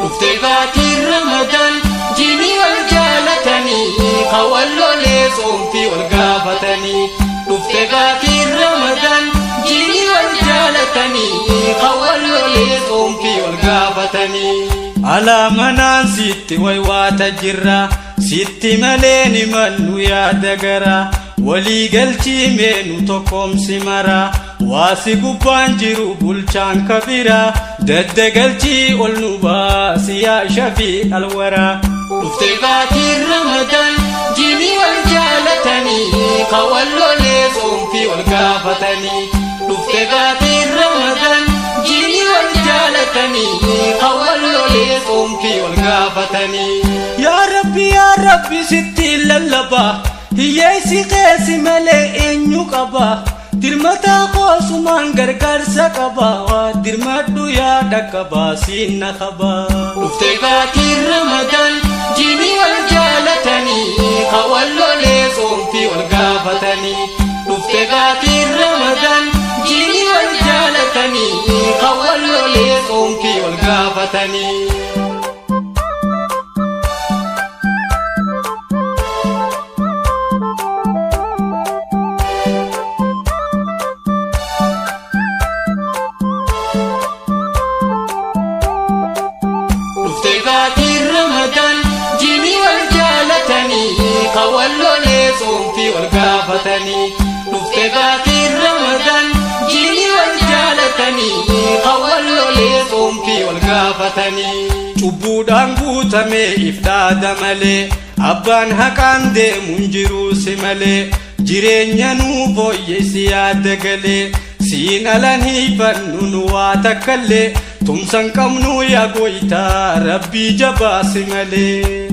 Dhuftee baatiin Ramadaan jiinii wal jaalatanii kan wal lolee soomtii wal gaafatanii. Dhuftee baatiin Ramadaan jiinii wal jaalatanii kan wal lolee soomtii wal gaafatanii. Alaa manaan sitti waywaata jirra, sitti malee ni mannu yaada gara. Walii galchii meenu tokkoomsi mara, waasi gubbaan jiru bulchaan kabira. Daddagalchii ol nu baasi yaa shafii alwara. Dhuftee baatiin Ramadaan jiinii wal jaalatanii kan wal lolee soomtii wal gaafatanii. Dhuftee baatiin Ramadaan jiinii wal jaalatanii kan wal lolee soomtii wal gaafatanii. Yaa Rabbi, yaa Rabbi, sitti lallaba, hiyyeessi keessa malee eenyu qaba? Dirmataa koosumaan gargaarsa qaba, dirmadhu yaa dhaqqaba siinna qaba. Dhuftee baatiin Ramadaan jiinii wal jaalatanii kan wal lolee soomtii wal gaafatanii. Dhuftee baatiin Ramadaan jiinii wal jaalatanii kan wal lolee soomtii wal gaafatanii. Dhuftee baatiin Ramadaan jiinii wal jaalatanii kan wal lolee soomtii wal gaafatanii. Dhuftee baatiin Ramadaan jiinii wal jaalatanii kan wal lolee soomtii wal gaafatanii. Cubbuudhaan guutamee if dhaada malee, abbaan haqaan deemuun jiruu si malee. Jireenya nuu fooyyessi yaada galee, siin alan hiifannu nu waa takkallee. Tumsan qabnu yaa goytaa rabbii jabaasi malee.